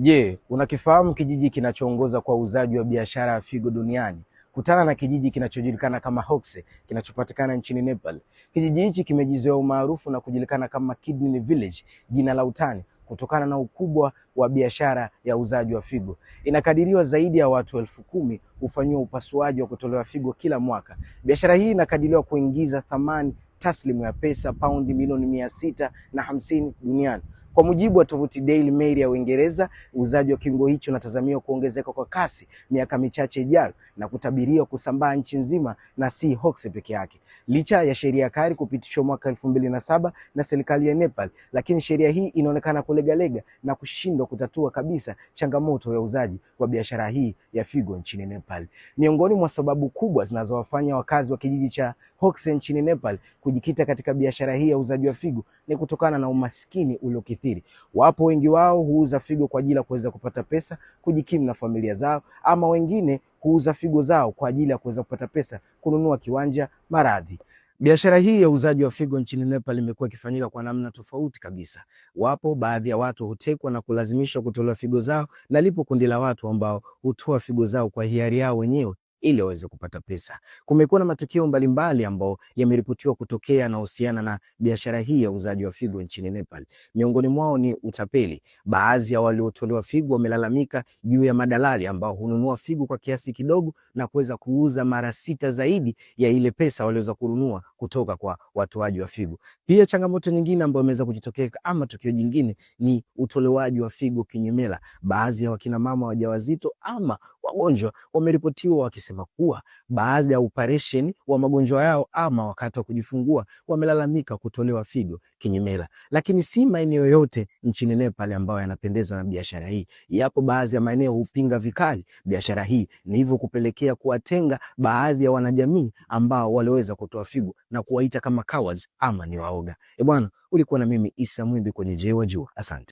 Je, unakifahamu kijiji kinachoongoza kwa uuzaji wa biashara ya figo duniani? Kutana na kijiji kinachojulikana kama Hokse kinachopatikana nchini Nepal. Kijiji hichi kimejizoea umaarufu na kujulikana kama Kidney Village, jina la utani kutokana na ukubwa wa biashara ya uuzaji wa figo. Inakadiriwa zaidi ya watu 10,000 hufanyiwa upasuaji wa kutolewa figo kila mwaka. Biashara hii inakadiriwa kuingiza thamani taslimu ya pesa paundi milioni 650 duniani. Kwa mujibu wa tovuti Daily Mail ya Uingereza, uuzaji wa kiungo hicho unatazamiwa kuongezeka kwa kasi miaka michache ijayo na kutabiriwa kusambaa nchi nzima na si Hokse peke yake. Licha ya sheria kali kupitishwa mwaka 2007 na serikali ya Nepal, lakini sheria hii inaonekana kulegalega na kushindwa kutatua kabisa changamoto ya uuzaji wa biashara hii ya figo nchini Nepal. Miongoni mwa sababu kubwa zinazowafanya wakazi wa kijiji cha Hokse nchini Nepal kujikita katika biashara hii ya uuzaji wa figo ni kutokana na umaskini uliokithiri. Wapo wengi wao huuza figo kwa ajili ya kuweza kupata pesa kujikimu na familia zao, ama wengine huuza figo zao kwa ajili ya kuweza kupata pesa kununua kiwanja, maradhi. Biashara hii ya uuzaji wa figo nchini Nepal imekuwa ikifanyika kwa namna tofauti kabisa. Wapo baadhi ya watu hutekwa na kulazimishwa kutolewa figo zao, na lipo kundi la watu ambao hutoa figo zao kwa hiari yao wenyewe ili waweze kupata pesa. Kumekuwa na matukio mbalimbali ambayo yameripotiwa kutokea yanahusiana na biashara hii ya uuzaji wa figo nchini Nepal. Miongoni mwao ni utapeli. Baadhi ya waliotolewa figo wamelalamika juu ya madalali ambao hununua figo kwa kiasi kidogo na kuweza kuuza mara 6 zaidi ya ile pesa walioweza kununua kutoka kwa watoaji wa figo. Pia changamoto nyingine ambayo imeweza kujitokeza ama tukio jingine ni utolewaji wa figo kinyemela. Baadhi ya wakina mama wajawazito ama wagonjwa wameripotiwa wakisema kuwa baadhi ya operation wa magonjwa yao ama wakati wa kujifungua wamelalamika kutolewa figo kinyemela. Lakini si maeneo yote nchini Nepal ambayo yanapendezwa na biashara hii. Yapo baadhi ya maeneo hupinga vikali biashara hii, ni hivyo kupelekea kuwatenga baadhi ya wanajamii ambao waliweza kutoa figo na kuwaita kama cowards ama ni waoga. E bwana, ulikuwa na mimi Isa Mwimbi kwenye Je Wajua. Asante.